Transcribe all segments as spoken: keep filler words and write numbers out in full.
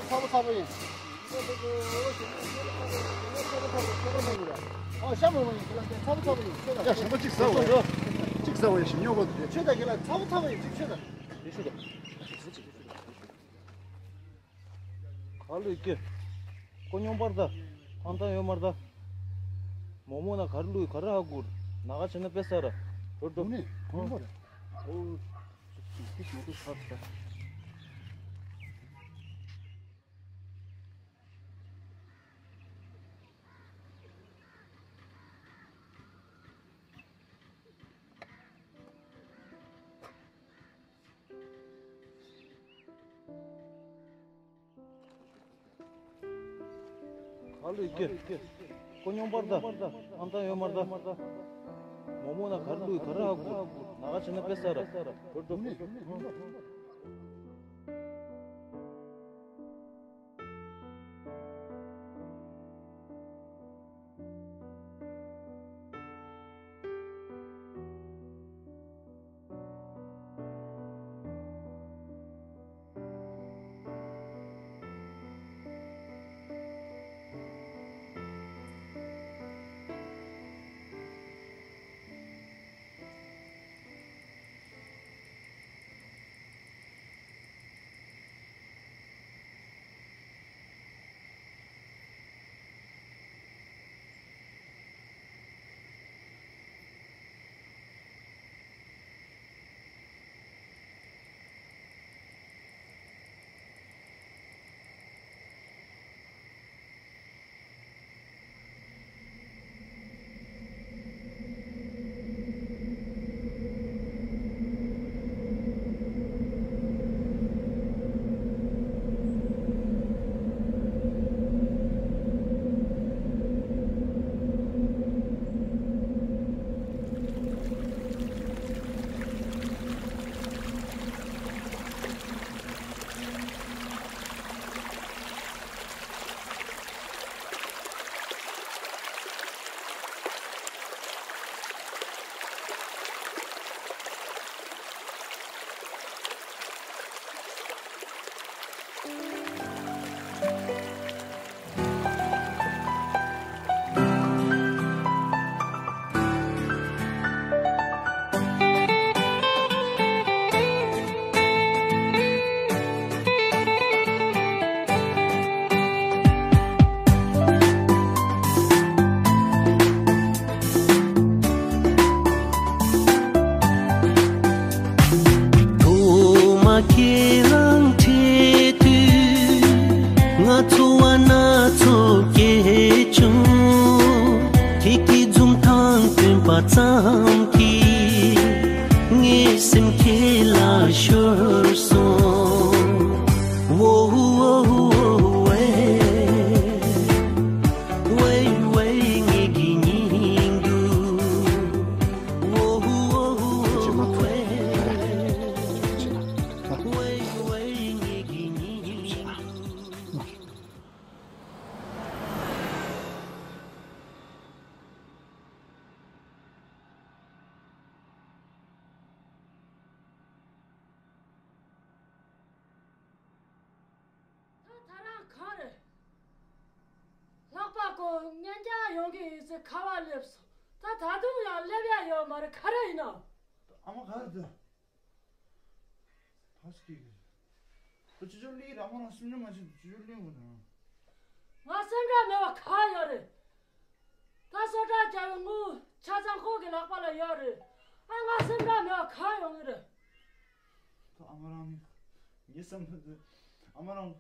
ཚ་པོ་ཚ་པོ་ཡིན། ཨ་ཤ་མོ་མོ་ཡིན། ཁྱེད་ལ་ཚ་པོ་ཚ་པོ་ཡིན། ཁྱེད་ལ་ཡ་ཞིམ་པོ་གཅིག་ཟ་འོ་ཡ། གཅིག་ཟ་འོ་ཡ། ཞིམ་ཉོ་གོ་དེ། ཁྱོད་ད་ཁྱེད་ལ་ཚ་པོ་ཚ་པོ་ཡིན། གཅིག་ཁྱོད་ད། དེ་ཤུ་ད། ག་ལུས་ཀྱི། ཁོ་སྙོམས་པར་ད། ཐང་ཐང་ཡོད་མར་ད། མོ་མོ་ན་གར་ལུས་གར་ཧ་གུར། ན་ག་ཆེ་ན་པེ་ས་ར། འགྲོ་འགྲོ། ནི་གོང་པར། ཨོ། ཅིག་ཅིག་མོ་ཏོ་ཚར་ད། ག་ལུས་ཀྱི། ཁོ་སྙོམས་པར་ད། ཨམ་ཐང་ཡོད་མར་ད། མོ་མོ་ན་གར་ལུས་གར་ཧ་གུ། ན་ག་བྱེད་ན་པེ་ས་ར། འགྲོ་འགྲོ། ཐོག་མ་ཁྱེད་རང་འཕྲད་དུས། ང་ཚོ་བ་སྣ་ཚོགས་སྐྱེས་བྱུང་། ཁྱེད་ཀྱི་འཛུམ་མདངས་སྟོན་པ་ཙམ་གྱིས། ངའི་སེམས་ཁྱེད་ལ་ཤོར་སོང་། ཝོ་ཝོ་ཝེ། ཝེ་ཝེ་ངེད་ཀྱི་སྙིང་སྡུག་ཝོ་ཝོ་ཝེ། ཝེ་ཝེ་ངེད་ཀྱི་སྙིང་སྡུག་ད་ད་རང་གང་རེད། ལྷག་པ་ཀོ་གཉེན་རྒྱག་ཡོང་གི་ཡིན་ཟེར་ཁ་བ་སླེབས་སོང་། ད་ད་དུང་ཡང་སླེབས་ཡ་ཡོད་མ་རེད། ག་རེ་ཡིན་ནམ། ཨ་མ་ག་རེ་འདུག་ད་སྐྱིད་གི་རེད། ད་ཅོ་ཅོ་ལི་ར་མོ་རང་སེམས་ནས་མ་བྱེད། ཅོ་ཅོ་ལི་ངོ་ན། ང་སེམས་ཁྲལ་མེད་པ་ག་ཡོད་རེད། ད་སོ་ཏྲ་རྒྱལ་བའི་དངུལ་ཆ་ཚང་ཁོ་གི་ལག་པ་ལ་ཡོད་རེད། ཨ་ང་སེམས་ཁྲལ་མེད་པ་ག་ཡོང་གི་རེད། ད་ཨ་མ་རང་ནི་ངའི་བསམ་ཚུལ་དེ་ཨ་མ་རང་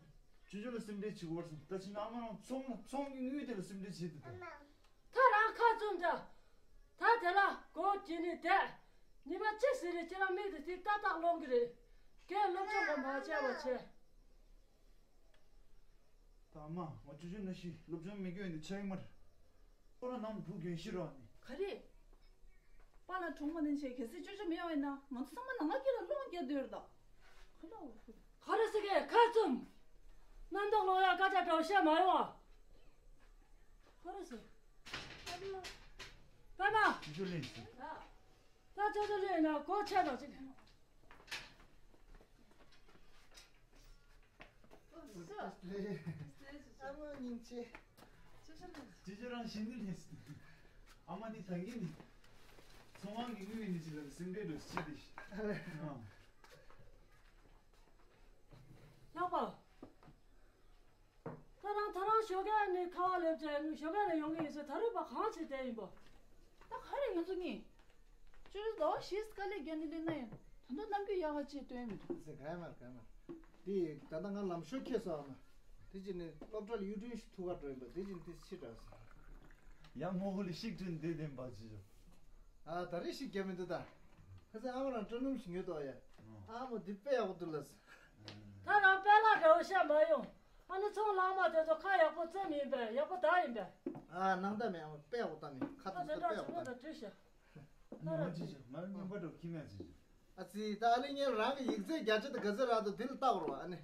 ཅོ་ཅོ་ལ་སེམས་ཁྲལ་བྱེད་དགོས་བསམ། ད་ཕྱིན་ཨ་མ་རང་ཚོང་ཚོང་གི་དངུལ་དེ་ལ་སེམས་ཁྲལ་བྱེད་དུ་ད། ད་རང་ཁ་བཙུམ་ད། ད་དེ་ལ་སྒོ་འབྱེད་ནས་བསྡད། ཉི་མ་གཅིག་ཟིན་རེ་ཁྱེད་རང་མིག་དེ་དེ་ཏག་ཏག་ལོང་གི་རེད། ཁྱེད་སློབ་སྦྱོང་ག་མ་བྱས་པ་བྱས། ད་མ་ང་ཅོ་ཅོ་ན་ཤི་སློབ་སྦྱོང་མི་དགོས་ནི་ཆགས་ཀྱི་མ་རེད། ཁོ་རང་ནང་བུ་རྒན་ཤི་རོགས་ནི། ག་རེ། པཱ་ལགས་གྲོངས་པ་ནི་བྱས་གལ་སྲིད་ཅོ་ཅོ་མེད་པ་ཡིན་ན་ང་ཚོ་ཚང་མ་ནང་ལ་སྐྱེལ་ལ་སློང་རྒྱག་སྡོད་རེད་ད། ག་ལ་འོ་ཁུ། ག་རེ་ཟེར་གི་ཁ་བཙུམ། རྣམ་རྟོག་ལོག་ཡ་སྐད་ཆ་འདྲ་བོ་བཤད་མ་ཡོང་ཨ། ག་རེ་ཟེར། པད་མ། ཅོ་ཅོ་ལེན་ཟེར། ད་ཅོ་ཅོ་ལེན་ན་སྒོ་ཕྱེ་དང་ཅིག་ཨ་མ་སྙིང་རྗེ། ཅི་ཅི་རང་བཞིན་ནི་ལས། ཨ་མ་ནི་ད་གིན་ནི། ཚོང་ཁང་གི་དངུལ་ནི་ཅི་ལ་སེམས་པའི་འགྲོ་ཅི་དེ་ཤི། ཨ། ལྷག་པ། ད་རང་ད་རང་ཞོགས་ཀས་ནས་ཁ་བ་ལེབ་བྱས་ནས་ཞོགས་ཀས་ནས་ཡོང་གི་ཡིན་ཟེར། ད་རུང་པ་གང་བྱེད་བསྡད་ཡིན་པ། ད་ག་རེ་ང་ཚོ་གཉིས། ཅོ་ཅོ་ཟླ་བ་བཞི་དཀའ་ལས་བརྒྱབ་ནས་སླེབས་ན་ཡང་ད་དུང་གནམ་རྒྱུད་ཡག་ག་ཅིག་སྟོན་མི་འདུག་ཟེར་ག་ཡ་མར་ག་ཡ་མར། དེ་ད་ལྟ་ང་ལམ་ཤོར་ཁེལ་སོང་ཨ་མ། དེ་ཅི་ནས་སློབ་གྲྭ་ལ་གཡུ་སྒྲོན་ཞིག་ཐུག་ག་འགྲོ་ཡིན་པ་དེ་ཅི་ནས་དེ་ཕྱི་དྲགས་སོང་། ཡང་སྔོན་གོ་ལ་ཤིག་ཁྲིན་དེ་བདེན་པ་ཅི་བྱུང་། ཨ་ད་རེས་ཤིག་རྒྱབ་མི་འདུག་ད། ཁ་སང་ཨ་མ་རང་སྤྲོ་སྣུམ་ཞིག་ཉོས་ཏོ་ཡ། ཨ་མོ་འདི་དཔེ་ཡག་པོ་འདུག་ལ། ད་རང་དཔེ་ལ་འདྲ་བོ་བཤད་མ་ཡོང་། ཨ་ནི་ཚོང་ལག་མ་དེ་ཚོ་ཁ་ཡག་པོ་བཙེམ་ཡིན་པས་ཡག་པོ་ད་ཡིན་པས། ཨ་ནང་ད་མེད་ཨ་མོ་དཔེ་ཡག་པོ་ད་མེད་ཁ་ཨ་དེ་དེ་ཚོ་ཚོ་དཔེ་དཔེ་ཡག་ཡག་པོ་པོ་ད་མེད། ད་བྲིས་ཤག་ང་རང་ཅི་ཞིག་ང་རང་རྙིང་པ་འགྲོ་ཁྱི་མེད་ཅི་ཞིག་ཨ་ཙི་ད་ཨ་ལི་ངས་རང་གི་ཡིག་ཚད་བརྒྱ་ཆ་དང་ག་ཚོད་རག་འདུག་དེ་ལ་བལྟ་བར་བ་ཨ་ནི།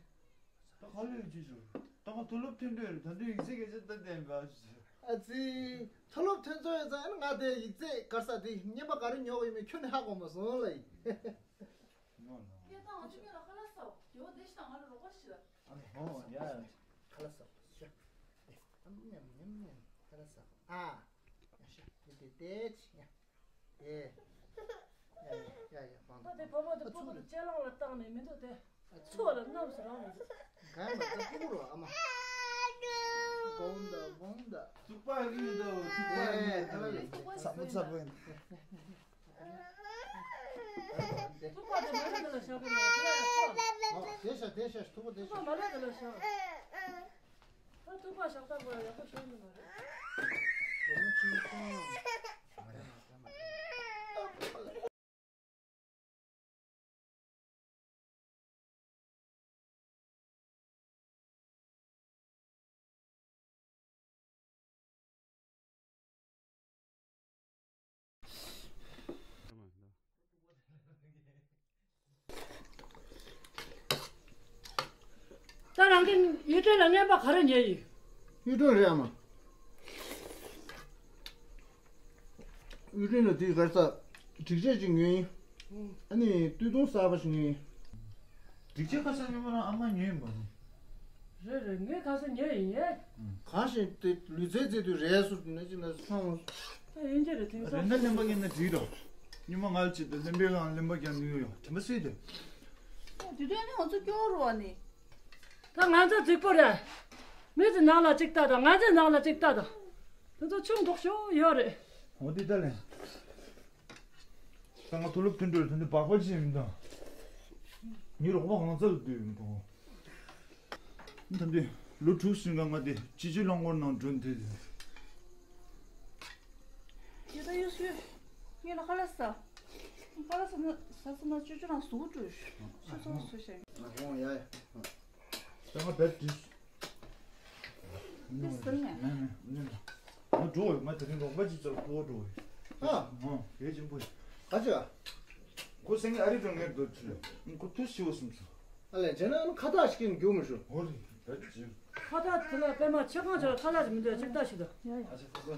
ད་ཧ་ལས་ཅི་ཞིག་ད་ང་མཐོ་སློབ་ཐོན་འདོད་རེད། ད་དུང་ཡིག་ཚད་སྐད་ཆ་ད་བསྟན་པ་ཞིག་ཨ་ཙི། མཐོ་སློབ་ཐོན་ཚོད་ཡོད་ཙང་ཨ་ནི་ང་དེ་ཡིག་ཚད་ག་རེ་ཟ་དེ་རྔན་པ་ག་རེ་ཉོ་གི་ཡིན་མིན་ཁྱོན་ནས་ཧ་གོ་མ་སོང་ལ་ཡིན། ཉོ་ན། སྐད་བཏང་ང་ཚོ་གཉིས་ལ་ཁ་ལག་ཟ། རྒྱལ་བོ་བདེ་ཞིག་དང་ང་ལ་རོགས་པ་ཞིག་ཨ་ནི་ཧོ་ཡ་ཡ། ཁ་ལག་ཟ་ཤོ། ཨ་ཉམ་ཉམ་ཉམ་ཁ་ལག་ཟ། ཨ། ཡ་ཤོ། དེ་དེ་དེ་ཅི་ཡ། ཨེ། ཡ་ཡ་ཡ་ཡ་བང་། ད་དེ་བུ་མོ་དེ་ཨ་ཕྲུ་གུ་ཚུགས་དེ་ལ་ལྕེ་ལོང་ལ་བཏང་ནས་མི་འདུག་དེ། ཨ་ཚུགས་ལ་གནམ་སུ་རང་མི་འདུག་གང་ལ་ད་ཕྲུ་གུ་རོ་ཨ་མ། བོང་ད་བོང་ད། ཐུག་པ་གི་འདུག་ཐུག་པ་གི་འདུག་ཨེ་ཨ་ལ་ལ། ཚ་པོ་ཚ་པོ་ཡིན། ཐུག་པ་དེ་མ་ལ་དེ་ལ་བཞག་གི་མ་རེད། ཨ་དེ་ཤ་དེ་ཤ་ཐུག་པ་དེ་ཤ། ཐུག་པ་མ་ལ་དེ་ལ་བཞག་ཨ་ཐུག་པ་ཞོགས་ད་པོ་ཡག་པོ་ཤོར་ནི་མ་རེད། སྒོར་མོ་ཆུང་ཆུང་། ད་རང་གི་གཡུ་སྒྲོན་ལ་རྔན་པ་ག་རེ་ཉོས་ཡིན། གཡུ་སྒྲོན་རེད་ཨ་མ། གཡུ་སྒྲོན་ལ་དུས་གར་ས་སྒྲིག་ཆས་ཅིག་ཉོས་ཡིན། ཨ་ནི་སྟོད་ཐུང་གསར་པ་ཞིག་ཉོས་ཡིན། སྒྲིག་ཆས་ཁ་ཤས་ཉོས་པ་ན་ཨ་མ་ཉོས་ཡིན་པ་ནི། རེད་རེད་ངས་ཁ་སང་ཉོས་ཡིན་ཡེ། གང་ཞིག་དེ་ལུས་རྩལ་རྩེད་དུས་རས་སུ་ནས་ཅི་ན་ཚང་མ། ད་ཡིན་གྱི་རེད་དེང་སང་། རེད་ན་གླེན་པ་ངན་ན་བྲིས་རོགས། ཉི་མ་ང་ལ་ཅི་ད་གླེན་པའི་ངང་གླེན་པ་རྒྱག་ནུས་ཡོད་དྲན་པ་སྲིད་དེ། དེ་དོན་ནི་ང་ཚོ་སྐྱོ་རུ་བ་ནི། ད་ང་ཚོ་རྫིག་པོ་རེད། མི་ཚོ་ནང་ལ་གཅིག་ལྟ་དང་ང་ཚོའི་ནང་ལ་གཅིག་ལྟ་དང་། དེ་ཚོ་ཆུང་མདོག་ཤོས་ཡོད་རེད། འོ་དེ་ལྟ་ལེ། ད་ང་མཐོ་སློབ་མཐུན་འགྲོ་དེ་འདྲ་སྦག་སྦག་ཅིག་མི་འདུག་ངའི་རོགས་པ་གང་ཚ་ལ་སྡོད་མི་འདུག་ད་འདི་ལོ་དྲུག་ཟིན་ག་ང་དེ་ཅི་ཅི་རླངས་འཁོར་ནང་འགྲོ་འདི་དེ། ཡ་ད་ཡོད་སུ་ཡོད། ངས་ལ་ཁ་ལག་ཟ། ཁ་ལག་ཟ་ན་ཟ་ཟ་ན་ཅོ་ཅོ་རང་ཟུག་འགྲོ། ཤ་ཚོང་ཟ་ཤ། ང་ཧོང་ཡ་ཡ། ད་ང་བེད་དྲིས། དེ་ཟིན་ནས། ང་འགྲོ་ང་དེ་རིང་རོགས་པ་ཅིག་ཚོར་ཁོ་འགྲོ། ཨ། ཨ། གལ་ཆེན་པོ། ཨ་ཅག་ཁོ་སེང་གེ་ཨ་རི་འགྲོ་ངེས་འདུག་ཆུ། ཁོ་ཐུགས་ཞི་བ་སུམ་ཚོ། ཨ་ལས་བྱས་ན་ཁ་བཏགས་ཤིག་གིས་འགྱུར་མི་ཤོག་འོ་རེད། ད་ཅི། ཁ་བཏགས་དེ་ལ་པད་མ་ཆེ་གང་ཆེ་ཁ་ལག་ཅིག་མི་འདུག་ཅིག་ལྟ་ཞིག་ད། ཡ་ཡ། ཨ་ཅག་ཁོ་ཚོ།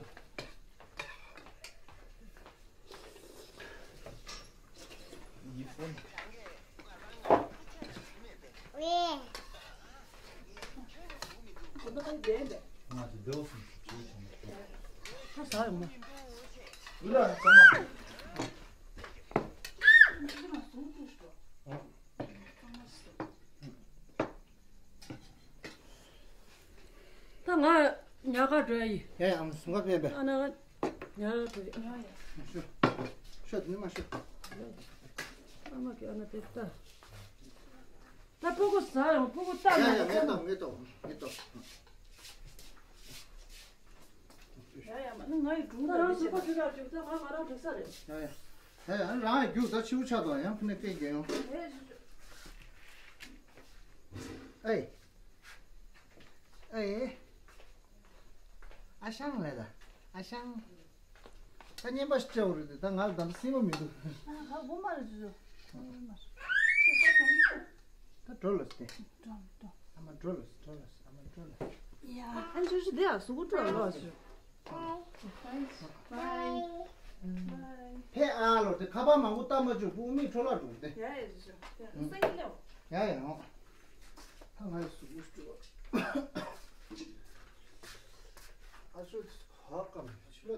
ཁ་ཟ་ཡོང་མ། ད་ང་ཉག་ག་འགྲོ་ཡ་ཡིན། ཡ་ཡ་ཨ་མ་གཟུགས་ཁ་ཕན་པས། ཨ་ན་ང་ཉག་ག་འགྲོ་ཡ། ཤོ། ཤོ་དེ་ནི་མ་ཤོ། ཨ་མ་གི་ཨ་ན་དེ་ལྟ། ད་སྤུ་གུ་ཟ་ཡོང་སྤུ་གུ་ལྟ་ཡ་ཡ་ཡ་ངས་ལྟ་ངས་ལྟ་ངས་ལྟ། ཡ་ཡ་མ་ནི་ང་ཡི་སྒྲུང་ད་རང་གཟུགས་པོ་ཞུ་ར་བཅུག་ད་ང་ང་རང་འགྲིག་ས་རེད། ཡ་ཡ། ཡ་ཡ་རང་ཡ་རྒྱུག་ད་ཕྱི་བོ་ཆགས་དང་ཡང་ཕུ་ནས་སྐད་རྒྱག་ཡོང་། ཨེ། ཨེ། ཨ་ཞང་ལས་ད། ཨ་ཞང་། ད་བརྙན་པ་ཞིག་སྤྲད་འོ་རེད་དེ་ད་ང་ལ་ད་ལྟ་སྲིད་མ་མི་འདུག་ཨ་ཧ་གོ་མ་རེད་ཅུ་ཅུ། ད་འགྲོ་ལོས་ཏེ། འགྲོ་འགྲོ། ཨ་མ་འགྲོ་ལོས་འགྲོ་ལོས་ཨ་མ་འགྲོ་ལོས། ཡ། ཨ་ཅུ་ཅུ་དེ་ཡ་གཟུགས་པོ་འགྲོ་ལོས་ཅུ། ཕེ་ཨ་ལོ་དེ་ཁ་པར་མང་པོ་བཏབ་མ་བཅུག་སྤུ་མིག་འཕྲོ་བརླག་འགྲོ་དེ། ཡ་ཡ་ཅུ་ཅུ། སང་ཉིན་ལེའོ། ཡ་ཡ་འོ། ད་ང་ཡི་གཟུགས་པོ་འགྲོ། ཨ་ཤོ་ཧ་ཀམ་ཆི་མ་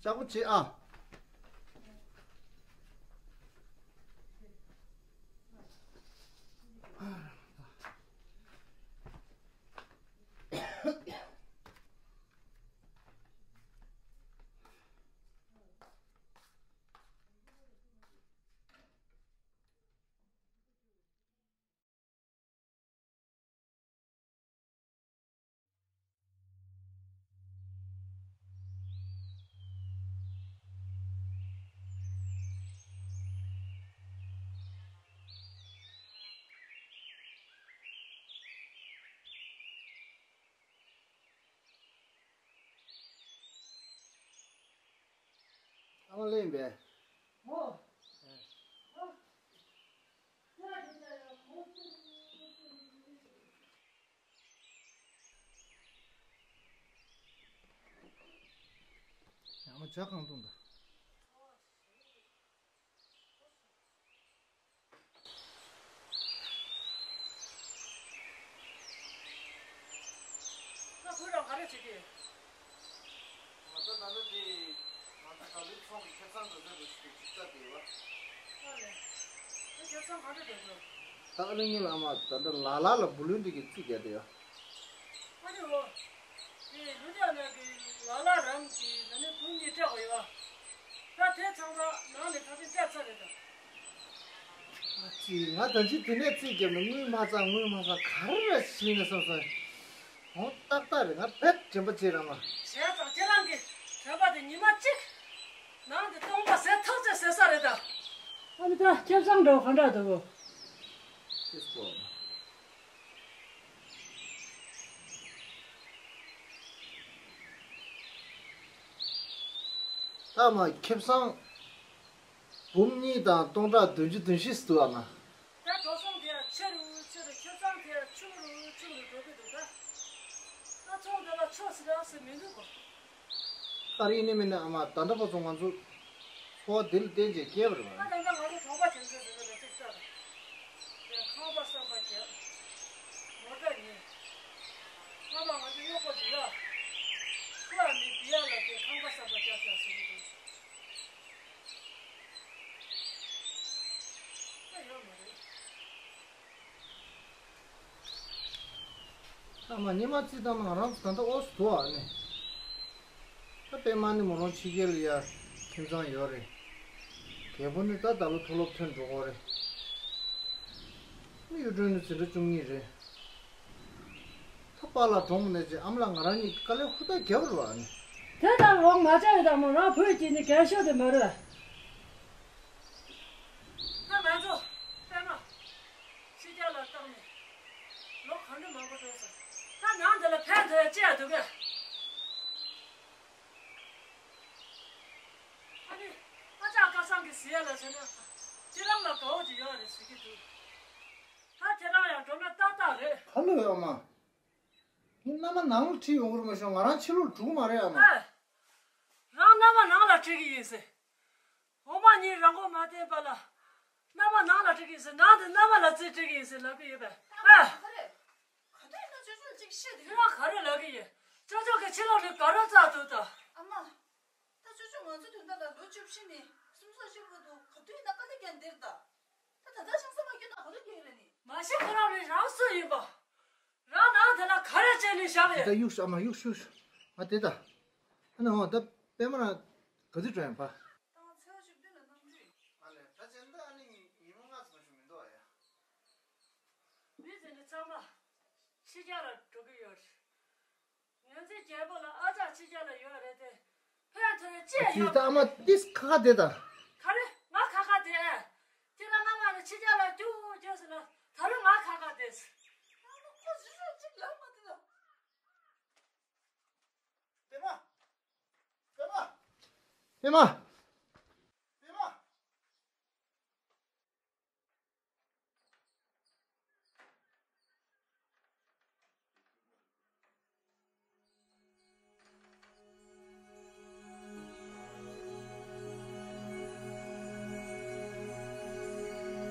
ལྕགས་པོ་ཆེ་ཨ། ཨ་མ་ལེན་པས། ཨོ། ཡང་མ་ཇ་གང་བཏུང་ད། ད་བུ་རང་ག་རེ་བྱེད་ཀྱི། ང་ཚོ་ད་ལྟ་དེ་ང་ཚོ་ག་ལེར་ཚོང་གི་ཁེ་བཟང་འགྲོ་ཚད་འགྲོ་ཞིག་གི་ཅིག་ཆ་དེ་བ། ཨ་ལེ། ཁེ་བཟང་ག་རེ་འགྲོ་འགྲོ། ད་ཨ་ལེ་ངེད་ལ་ཨ་མ་ད་ལྟ་ལ་ལ་ལ་བུ་ལོན་དེ་གི་རྩིས་རྒྱག་དེ་ཡ། ཨ་ནི་འོ། དེ་ལུ་ཏ་ན་གི་ལ་ལ་རང་གི་ད་ནི་བུ་གཉིས་སྤྲད་དགོས་ཡོད་བ། ད་དེ་ཚང་མ་ནང་ནས་ཁ་སང་སྤྲད་ཚར་རེད་ད། ཨ་ཙི། ང་ད་ཅི་དེ་ནས་རྩིས་བརྒྱབ་ནས་དངུལ་མ་ཚང་དངུལ་མ་ཚང་ག་རེ་རེད་ཤི་ནས་སོང་སོང་། འོ་ཏག་ཏག་རེད། ང་བེད་དྲན་པ་བྱེད་ར་མ། བྱས་ཙང་ཁྱེད་རང་གི་དྲན་པ་དེ་ཉི་མ་གཅིག་ནང་དུ་སྟོང་པ་ཟད་ཐག་ཆོད་ཟད་ས་རེད་ད། ཨ་ནི་ད་ཁེ་བཟང་འདྲ་བོ་ག་འདྲ་འདུག་གོ། ཤེས་སོ། ད་མ་ཁེ་བཟང་འབུམ་གཉིས་དང་སྟོང་ཕྲག་བདུན་ཅུ་དོན་བཞི་ཟེར་འདུག་ཨ་མ། ད་འགྲོ་སོང་དེ་ཡང་ཆེ་རུ་ཆེ་རུ་ཁེ་བཟང་དེ་ཡང་ཆུང་རུ་ཆུང་རུ་འགྲོ་གི་འདུག་ད། ད་ཚོང་དེ་ལ་ཆོག་ཟེར་ཡང་ཟེར་མི་འདུག་གོ། ཨ་རི་ནི་མིན་ནི་ཨ་མ་ད་ལྟ་བར་དུ་ང་ཚོ་འཚོ་བ་འདི་ལ་བརྟེན་བྱས་སྐྱེས་པ་རེད་པ། ད་ད་ལྟ་ང་ཚོ་གྲོང་པ་དེ་ཚོའི་ཟེར་ན་ཅིག་ལྟ་དང་། དེ་ཁང་པ་བསམ་པ་རྒྱག་མོ་ཊ་ཉོས། སྔ་མ་ང་ཚོ་གཡོག་པོ་འདི་ལ་ཁུ་ཨ་མི་བི་ཡ་ལ་དེ་ཁང་པ་བསམ་པ་རྒྱག་ཤག་ཟེར་གྱི་འདུག་ད་ཡོད་མ་རེད། ཨ་མ་ཉི་མ་རྩིས་བཏང་ན་ང་རང་ཚོ་ད་ལྟ་ཨོ་སི་དུ་ཨ་ནི། ད་པད་མ་ནི་མོ་རང་ཕྱི་རྒྱལ་ལ་ཡ་ཁྱིམ་ཚང་ཡོད་རེད། རྒད་པོ་ནི་ད་ད་ལོ་མཐོ་སློབ་ཐོན་འགྲོ་གི་རེད། ནི་གཡུ་སྒྲོན་ནི་འཛིན་གྲྭ་བཅུ་གཉིས་རེད། ད་པཱ་ལགས་གྲོངས་ནས་ཅི་ཨ་མ་ལགས་ང་རང་གཉིས་དཀའ་ལས་ཧུར་ཐག་རྒྱབ་རེད་པ་ཨ་ནི། དེ་ལྟར་འོང་མ་བྱ་ཡི་དམ་མོ་རང་བུ་གཅིག་ནི་རྒས་ཤོས་དེ་མ་རེད། ད་ང་ཚོ་པད་མ་ཕྱི་རྒྱལ་ལ་བཏང་ནས་ལོ་ག་འདྲ་མང་པོ་འགྲོ་སོང་། ད་ནང་འདི་ལ་ཕན་ཐོགས་ཅི་ཡང་འདུག་གས། ཨ་ནི་ཨ་ཅག་སྐལ་བཟང་གིས་ཟེར་ཡ་ལ་བྱས་ན་ཁྱེད་རང་ལ་དགའ་བོ་ཅིག་ཡོད་རེད་ཟེར་གྱི་འདུག་ད་ཁྱེད་རང་ཡང་འགྲོ་ན་ཏག་ཏག་རེད། ཧ་ལོ་ཡ་མ། ངས་མནའ་མ་ནང་ལ་ཁྲིད་ཡོང་གི་རེད་མ་ཤོང་། ང་རང་ཕྱི་ལོགས་འགྲོ་གི་མ་རེད་ཨ་མ། ཨེ། རང་མནའ་མ་ནང་ལ་ཁྲིད་ཀྱི་ཡིན་ཟེར། འོ་མ་གཉིས་རང་མགོ་མ་བརྟན་པ་ལ། མནའ་མ་ནང་ལ་ཁྲིད་ཀྱི་ཡིན་ཟེར། ནང་དུ་མནའ་མ་ལ་རྩིས་སྤྲད་ཀྱི་ཡིན་ཟེར་ལབ་ཀྱི་ཡོད་པས། ཨེ། ག་རེ། ག་དུས་ཡིན་ན་ཅོ་ཅོ་ཅིག་བཤད་དེ། ཁྱོད་རང་ག་རེ་ལབ་ཀྱི་ཡིན། ཅོ་ཅོ་གི་ཕྱི་ལོགས་ནས་དགའ་རབ་བཙལ་འདུག་ད། ཨ་མ། ད་ཅོ་ཅོ་ང་ཚོ་དོན་དག་ལ་ལོ་བཅུ་བཞི་ནས་སུམ་ཅུ་སོ་བཞི་བར་དུ་ག་དུས་ཡིན་ན་དཀའ་ལས་བརྒྱབ་བསྡད་རེད་ད། ད་ད་ལྟ་ཆང་ས་མ་སྐྱོན་ན་ག་དུས་སྐྱོན་ཡོད་རེད་ནི། མ་གཞི་ཁོ་རང་རེད། རང་སུ་ཡིན་པ། རང་ནང་དེ་ལ་ག་རེ་བྱས་ནས་བཞག་ཡོད། ད་གཡུག་ཤོག་ཨ་མ་གཡུག་གཡུག་ཤོག་ཨ་དེ་ད། ཨ་ནི་འོ་ད་པད་མ་རང་ག་དུས་འགྲོ་ཡིན་པ། ད་ང་ཚེས་པ་བཅུ་བདུན་ལ་གནམ་གྲུ། ཨ་ལས་ད་བྱས་ན་ད་ཨ་ནི་ཉི་མ་ལྔ་ཙམ་ཞིག་མི་འདུག་ཨ་ཡ། མི་དེ་ནི་ཚང་མ་ཕྱི་རྒྱལ་ལ་འགྲོ་གི་ཡོད་རེད། ངོས་འཛིན་རྒྱལ་པོ་ལ་ཨ་ཅག་ཕྱི་རྒྱལ་ལ་ཡོད་རེད་དེ། ཕན་ཐོགས་ཅི་ཡང་ཡོད་མ་རེད། ད་ཨ་མ་ཏིས་ཁ་ཁ་དེ་ད། ག་རེ་ང་ཁ་ཁ་དེ། ཁྱེད་རང་སྔ་མ་ནས་ཕྱི་རྒྱལ་ལ་རྒྱུགས་རྒྱུགས་ཟེར་ན་ད་རུང་ང་ཁ་ཁ་དེ། ཨ་མ་ཁོ་ཞུ་ཞུ་ཅིག་ལབ་མ་དེ་ད། པད་མ། པད་མ། པད་མ། པད་མ།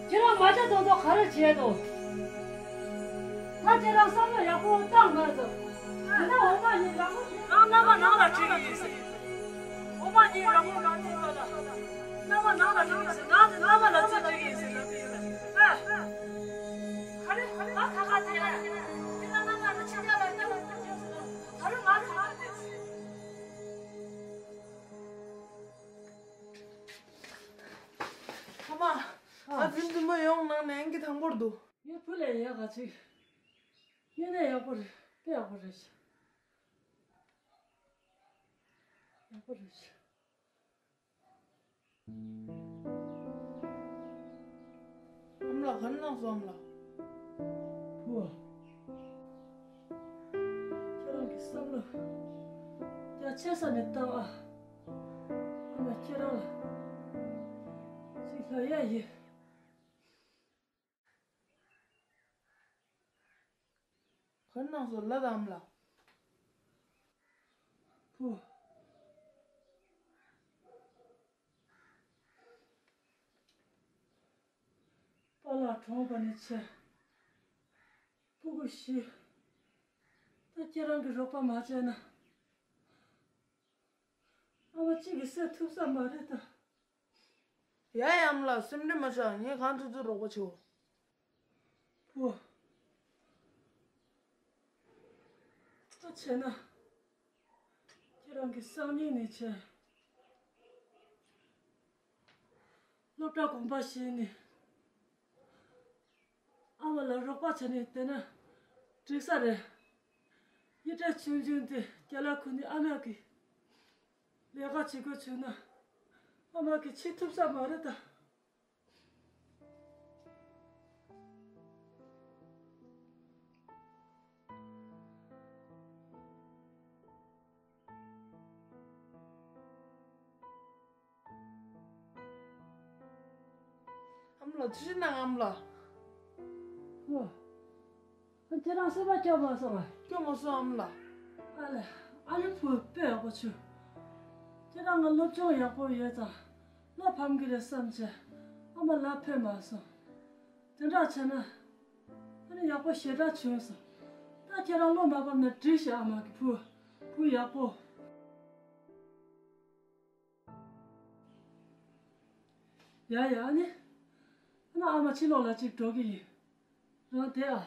ཁྱེད་རང་མ་བྱ་དོན་དག་ག་རེ་བྱས་འདུག་ད་ཁྱེད་རང་བསམ་བློ་ཡག་པོ་བཏང་མ་ཐུབ། ད་འོ་མ་ཡིན་རང་མོ་ཡིན། རང་རྣམ་པ་ནང་ལ་བྲིས་ཡིན་ཟེར། འོ་མ་ཡིན་རང་མོ་ནང་བྲིས་པ་ལ། རྣམ་པ་ནང་ལ་བྲིས་ཡིན་ཟེར། ནང་དུ་རྣམ་པ་ལ་བྲིས་ཡིན་ཟེར་ལབ་ཡོད་པས། ཨ། ག་རེ་ང་ཁ་ཁ་དེ་ལ། ཁྱེད་རང་རྣམ་པ་ལ་ཕྱི་རྒྱལ་ལ་སྟོན་པ་ཐུབ་ཀྱང་ཟེར། ག་རེ་ང་ཁ་ཁ་དེ་ཟེར། ཨ་མ། ཨ། ཨ་ཙི་འདི་མོ་ཡོང་ནང་ནས་ཨང་ཀི་དང་པོར་འདུག་ངའི་བུ་ལས་ཡག་ག་ཅིག་ངས་ནས་ཡག་པོ་རེད། དཔེ་ཡག་པོ་རེད་ཤག་ཡག་པོ་རེད་ཤག་ཨ་མ་ལགས། ག་རེ་གནང་སོང་། ཨ་མ་ལགས། བུ། ཁྱེད་རང་གི་བསམ་བློ་རྒྱ་ཆེ་ས་ནས་བཏང་ཨ། ཨ་མ་ཁྱེད་རང་ལ་ཅིག་ལབ་ཡ་ཡོད། ག་རེ་གནང་སོང་། ལབ་དང་། ཨ་མ་ལགས། བུ། པཱ་ལགས་གྲོངས་པ་ནས་བྱས་ཕྲུ་གུ་བཞི། ད་ཁྱེད་རང་གིས་རོགས་པ་མ་བྱས་ན། ཨ་མ་གཅིག་གིས་སེལ་ཐུབ་ས་མ་རེད་ད། ཡ་ཡ། ཨ་མ་ལགས། སེམས་ཁྲལ་མ་བྱེད། ངས་གང་ཐུབ་ཐུབ་རོགས་པ་བྱེད། བུ། ད་བྱས་ན། ཁྱེད་རང་གི་སང་ཉིན་ནས་བྱས། སློབ་གྲྭ་གོམ་པ་བཞེས་ནས། ཨ་མ་ལ་རོགས་པ་བྱས་ནས་བསྡད་ན་འགྲིག་ས་རེད། དབྱེ་གྲལ་ཆུང་ཆུང་དེ་རྒྱ་ལ་ཁུར་ནས་ཨ་མ་གིས་ལས་ཀ་བྱེད་དགོས་བྱུང་ན། ཨ་མ་གིས་བྱེད་ཐུབ་ས་མ་རེད་ད། ཨ་མ་ལགས། ཅི་ཞིག་གནང་། ཨ་མ་ལགས། ཨོ། ཁྱེད་རང་སེམས་པ་སྐྱོ་མ་སོང་ང་། སྐྱོ་མ་སོང་། ཨ་མ་ལགས། ཨ་ལས། ཨ་ནི་བུ་དཔེ་ཡག་པོ་བྱུང་། ཁྱེད་རང་ང་སློབ་སྦྱོང་ཡག་པོ་ཡོད་ཙང་བློ་ཕམ་གི་རེད་བསམ་བྱས་ཨ་མ་ལབ་ཕོད་མ་སོང་། དེ་འདྲ་བྱས་ན། ཨ་ནི་ཡག་པོ་ཞེ་དྲག་བྱུང་སོང་། ད་ཁྱེད་རང་བློ་མ་ཕམ་ན་འགྲིག་ཤག་ཨ་མ་གི་བུ། བུ་ཡག་པོ། ཡ་ཡ། ཨ་ནི། ཨ་ནི་ཨ་མ་ཕྱི་ལོགས་ལ་ཅིག་འགྲོ་གི་ཡིན། རང་བསྡད་ཨ།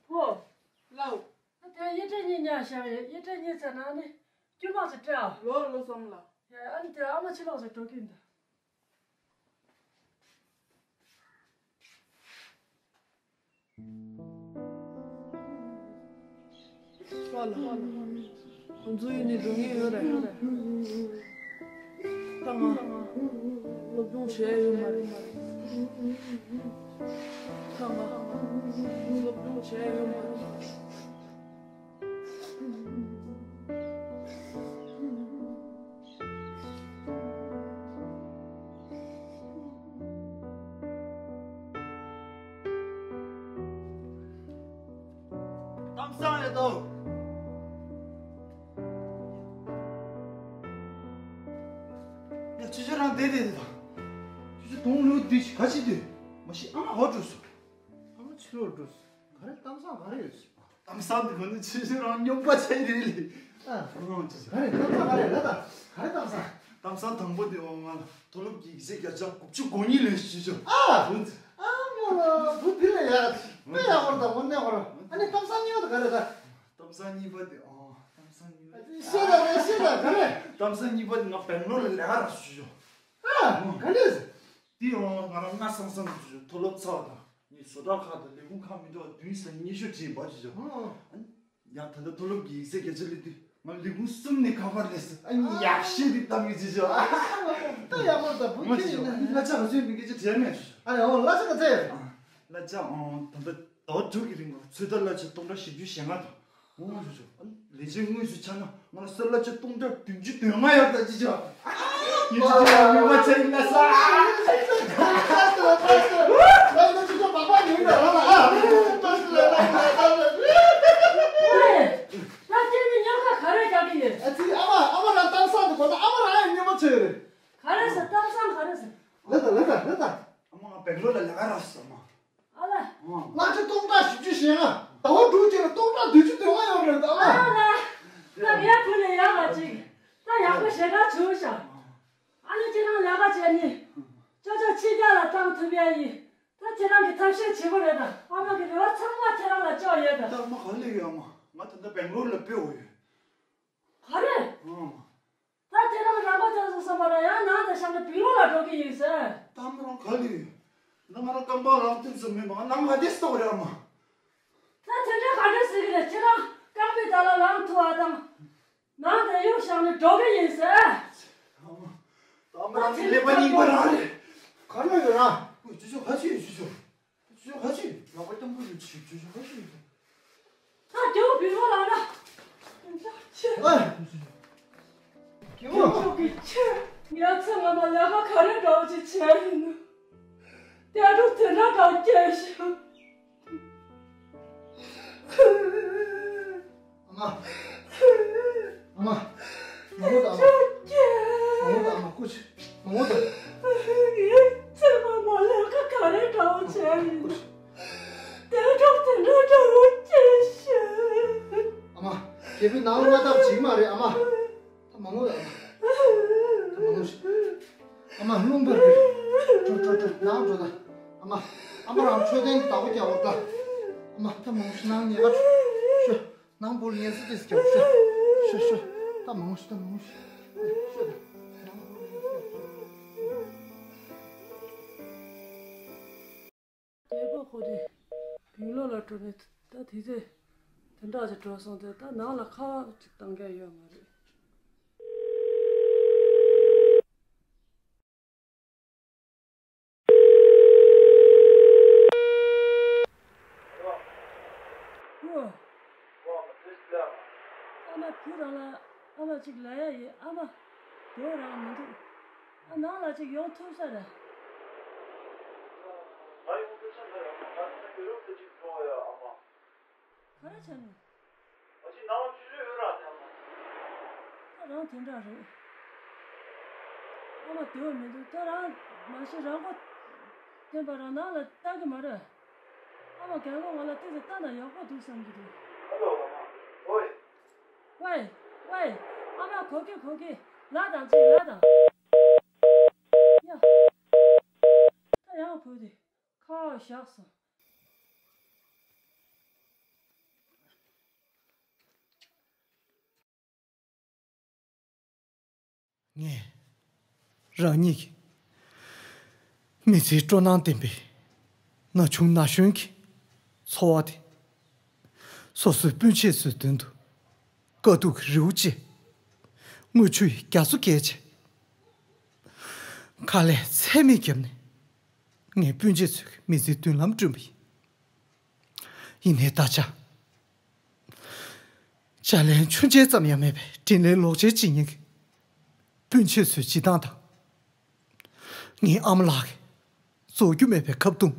ཨོ། ལའོ། ཨ། དེ་དབྱེ་གྲལ་གཉིས་ཉར་བཞག་ཡོད། དབྱེ་གྲལ་གཉིས་ཚར་ན་ཨ་ནི་དཀྱུས་མ་ཚོ་སྤྲད་ཨ། ལོ་ལོ་བསམ་ལ། ཡ། ཨ་ནི་དེ་ཨ་མ་ཕྱི་ལོགས་སུ་འགྲོ་གི་འདུག་པཱ་ལགས། ཁོང་ཚོ་ཡིན་ནི་འགྲོ་ངེས་ཡོད་རེད། ད་ང་སློབ་སྦྱོང་བྱས་ཡོད་མ་རེད། ད་ང་སློབ་སྦྱོང་བྱས་ཡོད་མ་རེད། གཏམ་བཟང་རེད་དོ། ཡ། ཅི་ཅི་རང་བསྡད་བསྡད་དེ་དང་། ཅི་ཅི་དུང་ལུ་དུས་ཅི་ག་ཅི་དུས། མ་གཞི་ཨ་མ་ཧོ་འགྲོ་སོང་། ཨ་མ་ཕྱི་ལོགས་འགྲོ་སོང་། ག་རེ་གཏམ་བཟང་ག་རེ་ཡོད་སོང་། གཏམ་བཟང་དེ་ག་ནི་ཅི་ཅི་རང་སྨྱོན་པ་བྱས་རེད་ལེ། ཨ། ཨ། ཅི་ཅི། ག་རེ་གཏམ་བཟང་ག་རེ་ལབ་དང་། ག་རེ་གཏམ་བཟང་། གཏམ་བཟང་དང་པོ་དེ་འོ་ང་ལ་མཐོ་སློབ་ཀྱི་ཡིག་ཚད་བརྒྱ་ཆ་དགུ་བཅུ་གོ་གཉིས་ལོན་ཞུས་ཆོག་ཨ། ཨ་མོ་ལ་བུ་དེ་ལས་ཡག་དཔེ་ཡག་པོ་དང་དངོས་གནས་ཧོ་ར། ཨ་ནི་གཏམ་བཟང་གཉིས་པ་དེ་ག་རེ་ད། གཏམ་བཟང་གཉིས་པ་དེ་ཨོ། གཏམ་བཟང་གཉིས་པ་དེ། ཤེས་ད་རེད། ཤེས་ད་ག་རེ། གཏམ་བཟང་གཉིས་པ་དེ་ང་སྦེང་ལོར་ལ་ལས་ཀ་རག་ཞུས་ཆོག་ཨ། ག་འདྲས། དེ་ཨོ་ང་རང་སྔ་སང་སང་ཞུས་ཆོག་མཐོ་སློབ་ཚར་བ་དང་། ངས་བཟོ་གྲྭ་ཁག་དང་ལས་ཁུངས་ཁག་མི་འདྲ་བ་བདུན་ཙམ་སྙན་ཞུ་བྲིས་པ་ཞིག་བྱུང་། ཨ། ཡང་ད་ལྟ་མཐོ་སློབ་ཀྱི་ཡིག་ཚད་བརྒྱ་ཆ་སླེབས་དུས་ང་ལས་ཁུངས་གསུམ་ནས་ཁ་པར་སླེབས་སོང་། ཨ་ནི་ཡག་ཤོས་དེ་གཏམ་གྱི་བྱེད་ཆོག་ད་ཡག་པོ་ད་བུ་ཁྱེད་ཡིན་ན། གླ་ཆ་ག་ཚོད་མིན་སྐད་ཆ་དྲིས་མེད། ཨ་ཡ་ཨོ་གླ་ཆ་ག་ཚོད། གླ་ཆ་ཨོ་ད་ལྟ་ཟླ་བ་དྲུག་གི་རིང་ལ་ཚོད་ལྟ་གླ་ཆ་སྟོང་ཕྲག་བཞི་བཅུ་ཞེ་ལྔ་དང་། འོ་ཞུ་ཞུ། ལས་བྱེད་དངོས་སུ་ཆགས་ན་ང་ལ་གསོལ་ལ་ཆ་སྟོང་ཕྲག་བདུན་ཅུ་དོན་ལྔ་ཡོད་ད་ཅི་ཆོག་ཡིན་ཅི་ཆོག་མི་མ་ཆ་ཡིན་ན་ས། ལ་ཁྱེད་ནི་ཉོ་ཁ་ག་རེ་རྒྱག་གི་ཡོད། ཨ་ཙི་ཨ་མ་ཨ་མ་རང་གཏམ་བཟང་དུ། ཐུབ་ཡ་ཡིན། ད་ཁྱེད་རང་གི་ཐབས་ཤེས་བྱེད་དགོས་རེད་ད། ཨ་མ་གི་རེ་བ་ཚང་མ་ཁྱེད་རང་ལ་ཅོག་ཡོད་ད། ད་ཨ་མ་ག་ལེ་ཡོད། ཨ་མ་ང་ད་ལྟ་སྦེང་ལོར་ལ་སྤོས་འོ་ཡོད། ག་རེ། ཨང་། ད་ཁྱེད་རང་རང་མགོ་ཐོན་སོང་བསམ་པ་ན་ཡང་ནང་དང་ཤང་ནས་སྦེང་ལོར་ལ་འགྲོ་གི་ཡིན་ཟེར། ད་ཨ་མ་རང་ག་ལེ་ཡོད། ད་ང་རང་རྐང་པ་རང་ཐོན་ས་མེད་པ་ང་ནང་ང་བསྡད་སོང་རེད་ཨ་མ། ད་དེ་འདྲའི་ག་འདྲ་ཟེར་གི་རེད། ཁྱེད་རང་རྐང་པའི་བདག་ལ་ལངས་ཐུབ་པ་དང་། ནང་དེ་ཡོད་ཤག་ནས་འགྲོ་གི་ཡིན་ཟེར། ཨ་མ། ད་ཨ་མ་རང་གི་ཀླད་པ་རྙིང་པ་རང་རེད། ག་རེ་ཡོད་ར། ཨོ་ཅོ་ཅོ་ཁ་ཆེ་ཡོད་ཅོ་ཅོ། ཅོ་ཅོ་ཁ་ཆེ་ཡོད། ལག་པ་སྐམ་པོ་ཡོད་ཅོ་ཅོ་ཁ་ཆེ་ཡོད། ད་རྒྱུ་བི་མོ་ལ་ན། ཨ། རྒྱུ་བི་མོ་གི་ཆེ། ངས་ཚེ་སྔ་མ་ལས་ཀ་ག་རེ་འདྲ་བོ་ཅིག་བྱས་ཡིན་ན། དེ་འདྲ་དེ་འདྲ་འདྲ་སྐྱེས་ཤག་ཨ་མ། ཨ་མ། མང་པོ་དང་ཨ་མ། མང་པོ་དང་ཨ་མ་སྐུ་མཁྱེན། མང་པོ་དང་། ངའི་ཚེ་མ་མ་ལས་ཀ་ག་རེ་འདྲ་བོ་བྱས་ཡིན། དེ་འདྲ་དེ་འདྲ་འདྲ་བོ་སྐྱེས་ཤག་ཨ་མ། རྒྱལ་པོའི་ནང་ལ་ང་ཐབས་བྱེད་ཀྱི་མ་རེད་ཨ་མ། ད་མང་པོ་ཡོད་ཨ་མ། ད་མང་པོ་ཞིག་ཨ་མ་རླུང་འབར་གི་རེད། འགྲོ་འགྲོ་འགྲོ་ནང་འགྲོ་ད། ཨ་མ། ཨ་མ་རང་འཕྲོད་བསྟེན་གྱི་བདག་པོ་རྒྱག་དགོས་ད། ཨ་མ་ད་མང་པོ་ཞིག་ནང་ཉལ་ག་ཤོག་ཤོག་ནང་སྦུག་ལ་ངལ་གསོ་ཏོག་ཙམ་རྒྱག་དགོས་ཤོག་ཤོག་ཤོག་ད་མང་པོ་ཞིག་ད་མང་པོ་ཞིག་ཤོག་ད་ནང་སྦུག་ལ་ངལ་གསོ་རྒྱག་དགོས་ཤོག་རྒྱལ་པོ་ཁོ་དེ་སྦེང་ལོར་ལ་འགྲོ་ནས་ད་དེ་ཚེ་དེ་འདྲ་ཅིག་འགྲོ་སོང་སྟེ་ད་ནང་ལ་ཁ་བ་ཅིག་གཏོང་མཁན་ཡོད་མ་རེད། ཨ་མ་བུ་རང་ལ་ཨ་མ་ཅིག་ལབ་ཡ་ཡིན། ཨ་མ་དེ་རང་མི་འདུག་ཨ་ནང་ལ་ཅིག་ཡོང་ཐུབ་ས་རེད། ང་ཡོང་ཐུབ་ས་མེད་ཨ་མ། ང་ད་ཡུ་རོབ་ལ་ཅིག་འགྲོ་ཡ་ཨ་མ། ག་རེ་བྱས་ནས། ཨ་ཅེ་ནང་ལ་ཆུ་ཚོད་ཡོད་ར་དེ་ཨ་མ། ད་རང་དེ་འདྲ་རེད། ཨ་མ་བདེ་བོ་མི་འདུག་ད་རང་མ་གཞི་རང་མགོ་ཐོན་པ་རང་ནང་ལ་ལྟ་གི་མ་རེད། ཨ་མ་རྒན་གོག་ང་ལ་ཏོག་ཙམ་ལྟ་ན་ཡག་པོ་འདུག་བསམ་གྱི་འདུག་ཨ་ལོ་ཨ་མ། ཝེ། ཝེ། ཝེ། ཨ་མ་གོ་གི་གོ་གི་ལབ་དང་ཅིག་ལབ་དང་། ཡ། ད་ཡང་བུ་དེ་ཁ་བ་བཞག་སོང་། ངས་རང་ཉིད་ཀྱི་མི་ཚེའི་སྤྲོ་སྣང་ལྡན་པའི་ན་ཆུང་ན་གཞོན་གྱི་འཚོ་བ་དེ་སོ་སོའི་སྤུན་མཆེད་ཚོའི་དོན་དུ་དཀའ་སྡུག་གི་རི་བོ་བཅད། རྔུལ་ཆུ་ཡི་རྒྱ་མཚོ་བརྒལ་བྱས། དཀའ་ལས་ཚད་མེད་བརྒྱབ་ནས་ངའི་སྤུན་མཆེད་ཚོའི་མི་ཚེའི་མདུན་ལམ་བསྐྲུན་པ་ཡིན། ཡིན་ནའི་ད་ཆ། ལྕགས་ལན་ཆུ་ཆེན་ཙམ་ཡང་མེད་པའི་དྲིན་ལན་ལོག་འཇལ་བྱེད་མཁན་གྱི་སྤུན་མཆེད་ཚོའི་བྱེད་སྟངས་དང་། ངའི་ཨ་མ་ལགས་ཀྱི་རྫོགས་རྒྱུ་མེད་པའི་ཁ་བརྡུང་།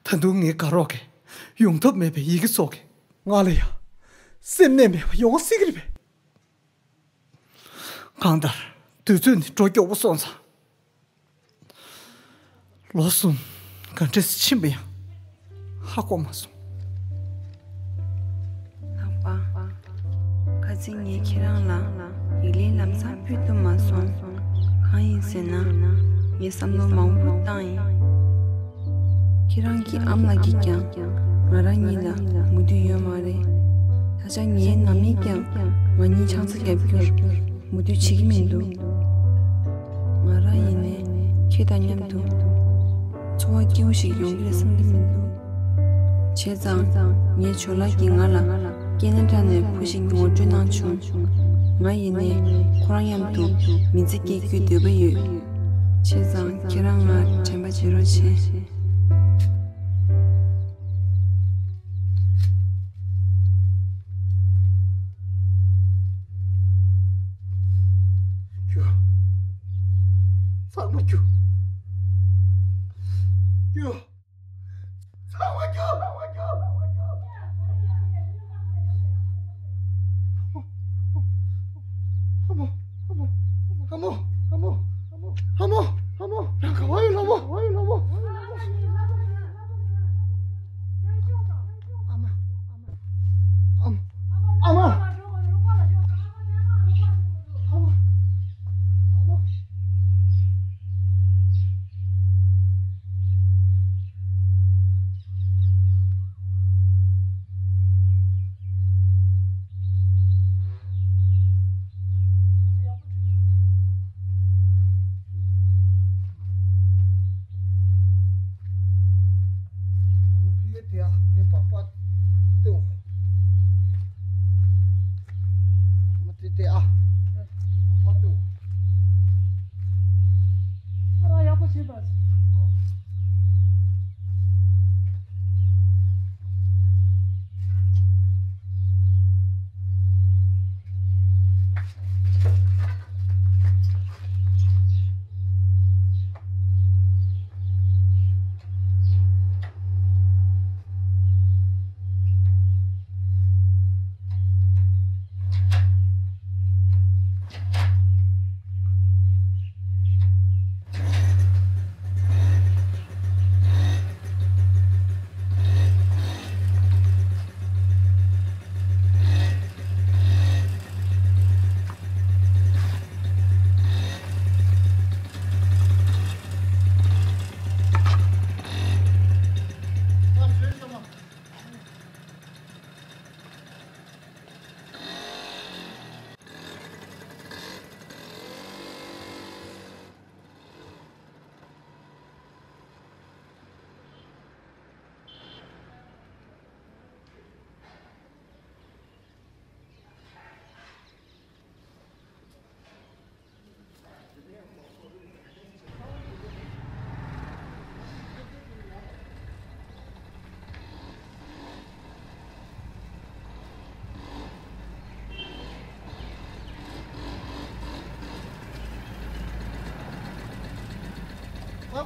ད་དུང་ངའི་དགའ་རོགས་ཀྱི་ཡོང་ཐབས་མེད་པའི་ཡི་གེ་སོགས་ཀྱིས་ང་ལ་ཡང་སེམས་གནས་མེད་པ་ཡོང་སྲིད་ཀྱི་རེད་པས། གང་ལྟར་དུས་ཚོད་ནི་འགྲོ་མགྱོགས་པོ་སོང་ཙང་། ལོ་གསུམ་ག་འདྲས་ཕྱིན་པ་ཡང་ཧ་གོ་མ་སོང་། ལགས་པ། ཁ་སང་ངས་ཁྱེད་རང་ལ་ཡིག་ལན་ལམ་སང་ཕུལ་ཐུབ་མ་སོང་། གང་ཡིན་ཟེར་ན། ངས་བསམ་བློ་མང་པོ་བཏང་ཡིན། ཁྱེད་རང་གི་ཨ་མ་ལགས་ཀྱིས་ཀྱང་ང་རང་གཉིས་ལ་མོས་མཐུན་ཡོད་མ་རེད། ད་ཆ་ངའི་ནང་མིས་ཀྱང་ང་གཉིས་ཆང་ས་བརྒྱབ་རྒྱུར་མོས་མཐུན་བྱེད་ཀྱི་མི་འདུག་ང་རང་ཡིན་ནའི་ཁྱེད་དང་མཉམ་དུ་འཚོ་བ་སྐྱིད་པོ་ཞིག་ཡོང་གི་རེད་བསམ་གྱི་མི་འདུག་བྱས་ཙང་ངའི་ཇོ་ལགས་ཀྱིས་ང་ལ་ཀེ་ན་ཌ་ནས་བུ་ཞིག་ངོ་སྤྲོད་གནང་བྱུང་། ང་ཡིན་ནའི་ཁོ་རང་མཉམ་དུ་མི་ཚེ་སྐྱེལ་རྒྱུའི་འདོད་པ་ཡོད། བྱས་ཙང་ཁྱེད་རང་ང་དྲན་པ་བྱེད་རོགས་བྱེད། རྒྱུགས། ཚང་མ་རྒྱུགས། རྒྱུགས། ཚང་མ་རྒྱུགས། ཚང་མ་རྒྱུགས། ཚང་མ་རྒྱུགས། ལྷ་མོ། ལྷ་མོ། ལྷ་མོ། ལྷ་མོ། ལྷ་མོ། ལྷ་མོ། ཡང་ག་བ་ཡོད། ལྷ་མོ། ག་བ་ཡོད། ལྷ་མོ། ཨ་མ། ཨ་མ། ཨ་མ། ཨ་མ། ཨ་མ།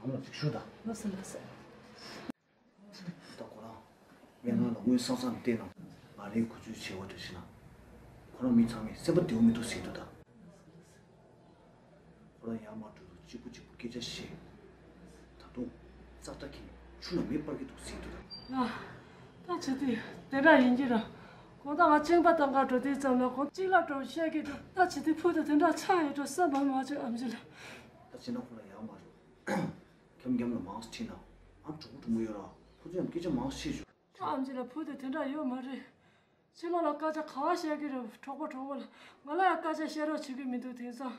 ཨ་མ་ཅིག་ཞུ་དང་། ལགས་སོ་ལགས་སོ། ད་ཁོ་རང་སྨན་ཁང་ལ་དངུལ་སང་སང་བལྟས་ན། ང་རའི་གོ་ཚོད་བྱས་པ་འདྲ་ཞིག་ན། ཁོ་རང་མི་ཚང་མས་སེམས་པ་བདེ་པོ་མི་འདུག་ཟེར་འདུག་ད། ཁོ་རང་ཡར་མར་འགྲོ་དུས་གཅིག་པུ་གཅིག་པུ་སྐད་ཆ་བཤད། ད་དུང་ཙག་སྒྲ་གིས་ཆུ་ལ་མེ་སྤར་གྱི་འདུག་ཟེར་འདུག་ད། ལགས། ད་བྱེད་དུས་དེ་འདྲ་ཡིན་གྱི་རེད། དགོང་དག་ང་ཅིང་པ་བཏང་གར་འགྲོ་དུས་ཙམ་ལ་ཁོང་གཅིག་ལ་འགྲོ་བཤད་ཀྱི་འདུག་ད་བྱེད་དུས་ཕུག་ཏུ་དེ་འདྲ་ཆགས་ཡོད་འགྲོ་བསམ་པ་མ་བྱུང་ཨམ་ཆི་ལགས། ད་བྱས་ན་ཁོ་ལ་ཡར་མར་འགྲོ། འཁྱམ་འཁྱམ་ལ་མང་ཙམ་ཁྲིད་ན། ཨ་གྲོགས་པོ་གྲོགས་མོ་ཡོད་ར། ཁོ་ཚོ་ཡང་སྐད་ཆ་མང་ཙམ་བཤད་བཅུག་ཨམ་ཆི་ལགས། ཕུག་ཏུ་དེ་འདྲ་ཡོད་མ་རེད། ཕྱི་ལོགས་ལ་སྐད་ཆ་ག་པར་བཤད་ཀྱི་རེད། གྲོགས་པོ་གྲོགས་མོ་ལ་ང་ལ་ཡང་སྐད་ཆ་བཤད་རོགས་བྱེད་ཀྱི་མི་འདུག་དེང་སང་།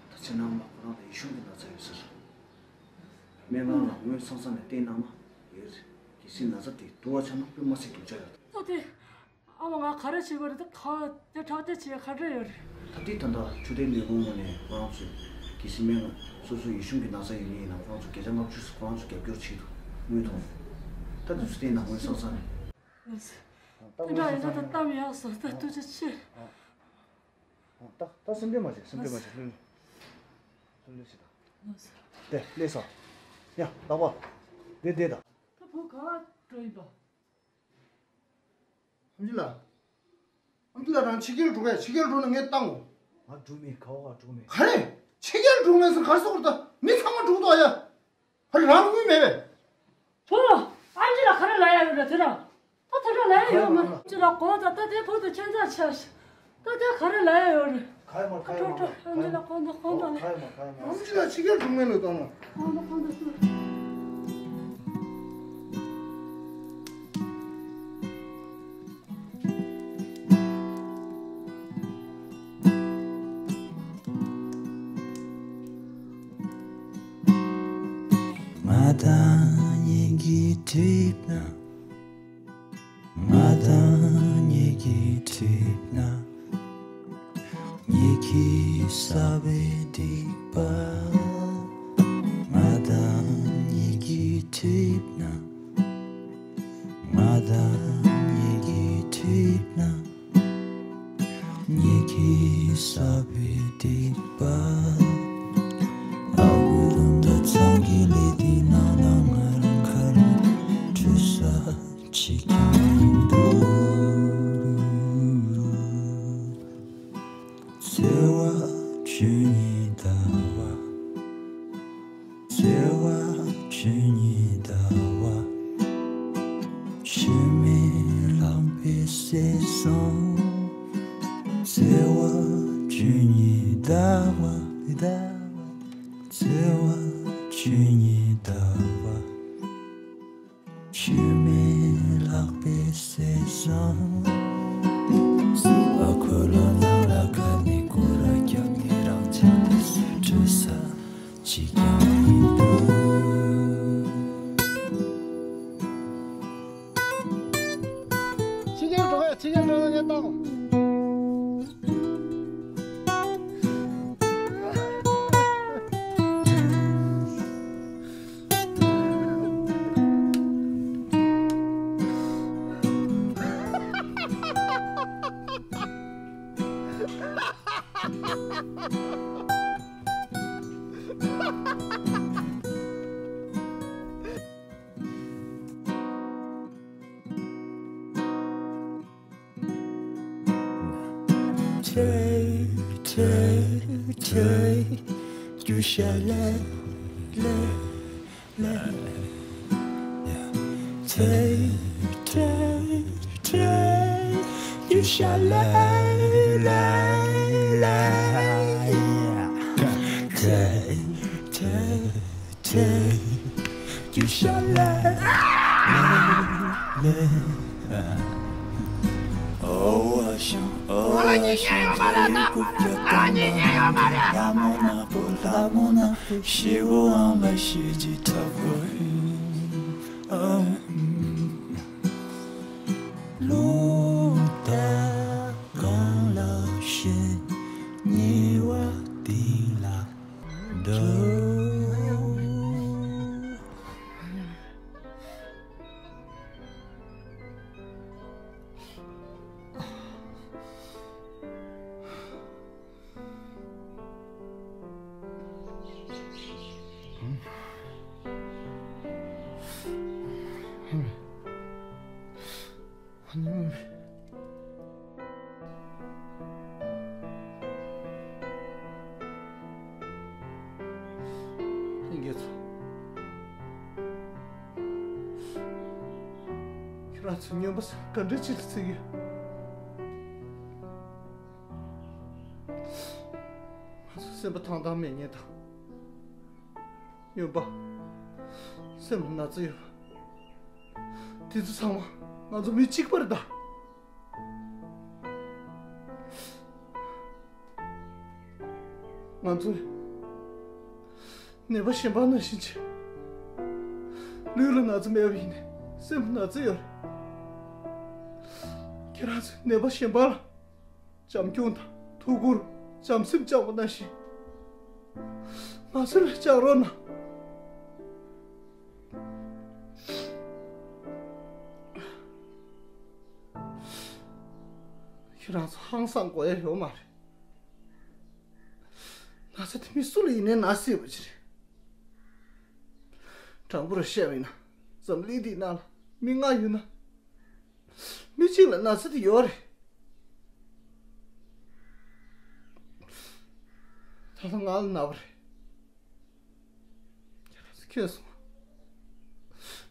ད་ཁྱེད་རྣམ་པ་ཁོ་རང་ལ་ཡིད་གཞུང་གི་ན་ཚ་ཡོད་ཟེར། སྨན་ཁང་ལ་དངུལ་སང་སང་ནས་བསྟན་གནང་ན་ཡོད་རེད། གལ་སྲིད་ན་ཚ་དེ་འདུག་པ་ཆགས་ན་དཔེ་མ་སྲིད་སྡུག་ཅག་ཡོད་རེད། ད་དེ་ཨ་མ་ང་ག་རེ་བྱེད་དགོས་རེད། ད་ག་དེ་ཁྲག་སྐྱེད་བྱེད་ག་འདྲ་ཡོད་རེད། ད་དེ་ད་ལྟ་ཆུ་ཐལ་ནད་ཁུང་ངོས་ནས་ཁོ་རང་ཚོས་གལ་སྲིད་སྨན་ཁང་སོ་སོའི་ཡིད་གཞུང་གི་ན་ཚ་ཡོད་མཁན་ཡིན་ན་ཁོ་རང་ཚོ་བརྒྱ་ཆ་ལྔ་བཅུ་ཁོ་རང་ཚོ་རྒྱབ་སྐྱོར་བྱེད་དུ་དངུལ་ཐོངས། ད་དེ་ཚོ་བསྟན་ན་དངུལ་སང་སང་ནས། དེ་འདྲ་ཡིན་ན་ད་གཏམ་ཡག་སོང་། ད་ཐུགས་རྗེ་ཆེ། ད་ད་སེམས་ཁྲལ་མ་བྱེད། སེམས་ཁྲལ་མ་བྱེད། ལྷོད་ལྷོད་ལྷོད་ལྷོད་བྱེད་དང་། དེ་ལས་སོ། ཡ་ལག་པ། དེ་དེ་དང་། ད་བུ་ག་པར་འགྲོ་ཡིན་པ། ཨམ་ཆི་ལགས། ཨམ་ཆི་ལགས་རང་ཕྱི་རྒྱལ་འགྲོ་གས། ཕྱི་རྒྱལ་འགྲོ་ན་ངས་བཏང་འོ། ང་འགྲོ་མེད། ག་པར་འགྲོ་མེད། ག་རེ། ཕྱི་རྒྱལ་འགྲོ་མེད་ཟེར་ག་རེ་ཟེར་གོ་རེད། ད་མི་ཚང་མ་འགྲོ་གི་འདུག་ཨ་ཡ། ཧ་རེ་རང་ལ་དངུལ་མེད་པས། བུ། ཨ་ཅི་ལ་ག་རེ་ལབ་ཡ་ཡོད་རེད་དེ་ར། ད་དེ་འདྲ་ལབ་ཡ་ཡོད་མ་རེད། ཅི་ལ་གོ་ད་ད་དེ་བུ་དེ་ཁྱད་མཚར་ཆགས་ཤག་ད་ལྟ་ག་རེ་ལབ་ཡ་ཡོད་རེད། ཁ་ཡ་མ་ཁ་ཡ་མ་ཁ་ཡ་མ་ཁ་ཡ་མ་ཁ་ཡ་མ། ཨམ་ཆི་ལ་ཕྱི་རྒྱལ་གྲོང་མེད་ལོ་བཏང་ན། ང་དང་གཉིས་ཀྱིས་འགྲིག་ན། ང་དང་གཉིས་ཀྱིས་འགྲིག་ན། གཉིས་ཀྱིས་བསགས་པའི་སྡིག་པ། ང་དང་གཉིས་ཀྱིས་འགྲིག་ན། ང་དང་གཉིས་ཀྱིས་འགྲིག་ན། གཉིས་ཀྱིས་བསགས་པའི་སྡིག་པ། ཨ་ཁུ་རུ་འདྲ་ཚང་གི་ལས་དེའི་ནང་ན་ང་རང་ཁ་རུ་འཁྲུལ་ས་གཅིག་ཀྱང་མི་འདུག། བརྩེ་བ་ཆོས་ཉིད་ཟླ་བ། བརྩེ་བ་ཆོས་ཉིད་ཟླ་བ། ཆོས་མེད་ལག་པའི་ཟས་བཟང་། བརྩེ་བ་ཆོས་ཉིད་ཟླ་བ། ཟླ་བ། བརྩེ་བ་ཆོས་ཉིད་ཟླ་བ། ཆོས་མེད་ལག་པའི་ཟས་བཟང་། སྲིད་པ་འཁོར་ལོ་ནང་ལ་ཁ་ནས་སྐོར་ར་བརྒྱབ་ནས་རང་ཅག་དེ་ཚོའི་གྲོས་ས་གཅིག་ཀྱང་མི་འདུག། ཕྱི་རྒྱལ་འགྲོ་ཡ། ཕྱི་རྒྱལ་འགྲོ་ཡ་ངས་བཏང་། ཁྲེ་ཁྲེ་ཁྲེ། རྒྱུ་ཞྭ་ལེ་ལེ་ལེ། ཁྲེ་ཁྲེ་ཁྲེ། རྒྱུ་ཞྭ་ལེ་ལེ་ལེ། ཁྲེ་ཁྲེ་ཁྲེ། རྒྱུ་ཞྭ་ལེ་ལེ་ལེ། ཨོ་ཨ་ཤང་ཨོ་ཨ་ཤང་། ལྷ་མོ་ནག་པོ་ལྷ་མོ་ནག་པོ། ཤི་བོ་ཨང་ལ་ཤི་ཇི་ཐབ་བོ། ཨ་ཨུམ། རླུང་རྟ་གང་ལ་ཞོན། ཉེ་བ་དེང་ལ་འགྲོ། ལྷན་རྒྱས་ཚོ། ཁྱེད་རང་ཚོ་སྨྱོན་པ་ག་འདྲ་ཅིག་ལ་བརྩི་གི་ཡོད། ང་ཚོ་སེམས་པ་ཐང་ཐང་མེད་མཁན་དང་། སྨྱོན་པ། སེམས་ལ་ན་ཚ་ཡོད་པ། དེ་ཚོ་ཚང་མ་ང་ཚོ་མི་གཅིག་པ་རེད་ད། ང་ཚོས་ནད་པ་གཞན་པ་ནང་བཞིན་བྱས། ལུས་ལ་ན་ཚ་མེད་པ་ཡིན་ནའི་སེམས་ན་ཚ་ཡོད་རེད། ཁྱེད་རང་ཚོས་ནད་པ་གཞན་པ་ལ་བྱམས་སྐྱོང་དང་ཐུགས་ཁུར། བྱམས་སེམས་བཅངས་པ་ནང་བཞིན་ང་ཚོ་ལ་བཅངས་རོགས་གནང་། ཁྱེད་རང་ཚོ་ཧང་སང་དགོས་ཡ་ཡོད་མ་རེད། ན་ཚ་དེ་མི་སུ་ལ་ཡིན་ནའི་ན་སྲིད་པ་ཅིག་རེད། དྲང་པོ་ར་བཤད་པ་ཡིན་ན་འཛམ་གླིང་འདིའི་ནང་ལ་མི་ལྔ་ཡོད་ན། མི་གཅིག་ལ་ན་ཚ་དེ་ཡོད་རེད། ད་ལྟ་ང་ལ་ན་བ་རེད། ཁྱོད་སོང་།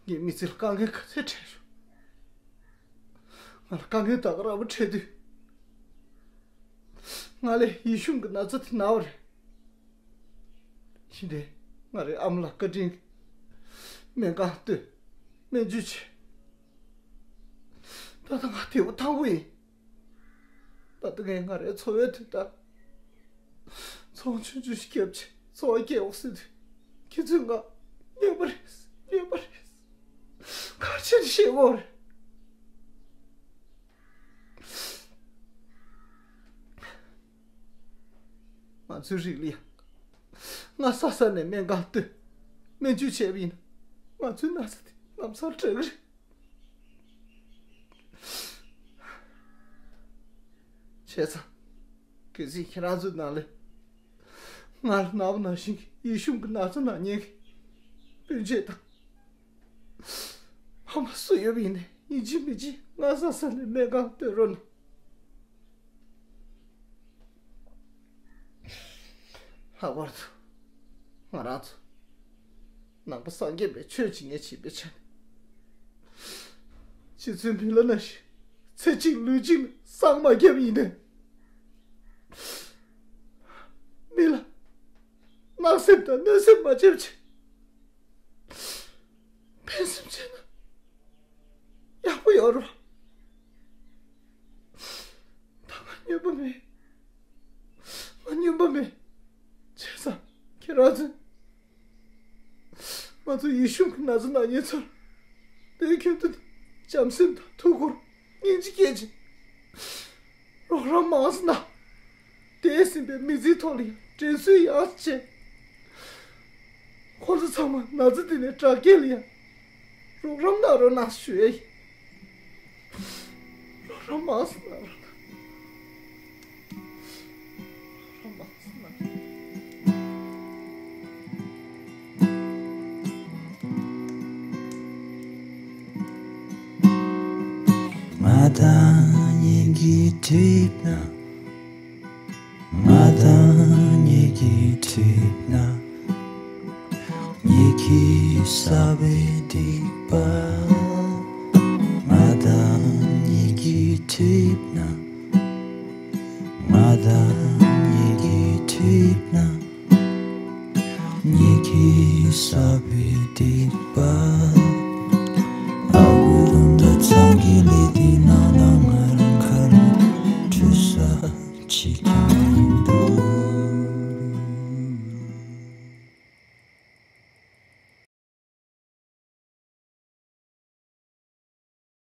ངའི་མི་ཚེ་ལ་དཀའ་ངལ་ག་ཚད་འཕྲད་བྱུང་། ང་ལ་དཀའ་ངལ་ད་ག་རང་བ་འཕྲད་དུས། ང་ལ་ཡིད་གཞུང་གི་ན་ཚ་དེ་ན་བ་རེད། ཕྱི་དྲོ་ང་རའི་ཨ་མ་ལགས་བཀའ་དྲིན་གྱིས་སྨན་ཁང་བསྐྱལ། སྨན་བཅོས་བྱས། ད་ལྟ་ང་བདེ་པོ་ཐང་པོ་ཡིན། ད་ལྟ་ངས་ང་རའི་འཚོ་བའི་དོན་དག་ཚོང་ཆུང་ཆུང་ཞིག་བརྒྱབ་བྱས་འཚོ་བ་སྐྱེལ་འོང་ཟེར་དུས། ཁྱེད་ཚོས་ང་ཉེས་པ་རེད། ཉེས་པ་རེད། ག་རེ་བྱས་ནས་བཤད་དགོས་རེད། ང་ཚོའི་རིགས་ལ་ཡང་སྔ་ས་ས་ནས་སྨན་ཁང་བསྐྱལ། སྨན་བཅོས་བྱས་པ་ཡིན་ན། ང་ཚོའི་ན་ཚ་དེ་ལམ་སང་དྲག་གི་རེད། བྱས་ཙང་། གལ་སྲིད་ཁྱེད་རང་ཚོའི་ནང་ལ་ང་ལ་ན་བ་ན་བཞིན་གྱི་ཡིད་གཞུང་གི་ན་ཚ་ན་མཁན་གྱི་སྤུན་མཆེད་དང་། ཕ་མ་སུ་ཡོད་པ་ཡིན་ནའི་ཡིན་གཅིག་མིན་གཅིག་སྔ་ས་ས་ནས་སྨན་ཁང་བསྐྱལ་རོགས་གནང་། ལྷག་པར་དུ་ང་རང་ཚོ་ནང་པ་སངས་རྒྱས་པའི་ཆོས་བྱེད་མཁན་བྱས་པའི་ཆ་ནས། རྗེ་བཙུན་མི་ལ་ནང་བཞིན་ཚེ་གཅིག་ལུས་གཅིག་ལ་སངས་མ་རྒྱས་པ་ཡིན་ནའི། མི་ལ་བརྣག་སེམས་དང་གནོད་སེམས་མ་བྱེད་ཅིག་ཕན་སེམས་བྱས་ན་ཡག་པོ་ཡོད་རེད་པ། ད་ང་སྨྱོན་པ་མེད། ང་སྨྱོན་པ་མེད། བྱས་ཙང་ཁྱེད་རང་ཚོས་ང་ཚོ་ཡིད་གཞུང་གི་ན་ཚ་ན་མཁན་ཚོར་དེའི་ཁྱོན་དུ་བྱམས་སེམས་དང་ཐུགས་ཁུར་སྙིང་རྗེ་སྐྱེད་ཅིང་རོགས་རམ་མང་ཙམ་གནང་། འདས་ཟིན་པའི་མི་ཚེའི་ཐོག་ལ་ཡང་དྲན་གསོའི་ཡང་བྱས། ཁོང་ཚོ་ཚང་མ་ན་ཚ་འདི་ནས་དྲག་སྐྱེད་ལ་ཡང་རོགས་རམ་གནང་རོགས་གནང་ཞུ་ཡ་ཡིན། རོགས་རམ་མང་ཙམ་གནང་རོགས་གནང་། རོགས་རམ་མང་ཙམ་གནང་། ང་དང་གཉིས་ཀྱི་འཁྲིས་ན། ང་དང་གཉིས་ཀྱི་འཁྲིས་ན། གཉིས་ཀྱི་ས་བོན་འདེགས་པ། ང་དང་གཉིས་ཀྱི་འཁྲིས་ན། ང་དང་གཉིས་ཀྱི་འཁྲིས་ན། གཉིས་ཀྱི་ས་བོན་འདེགས།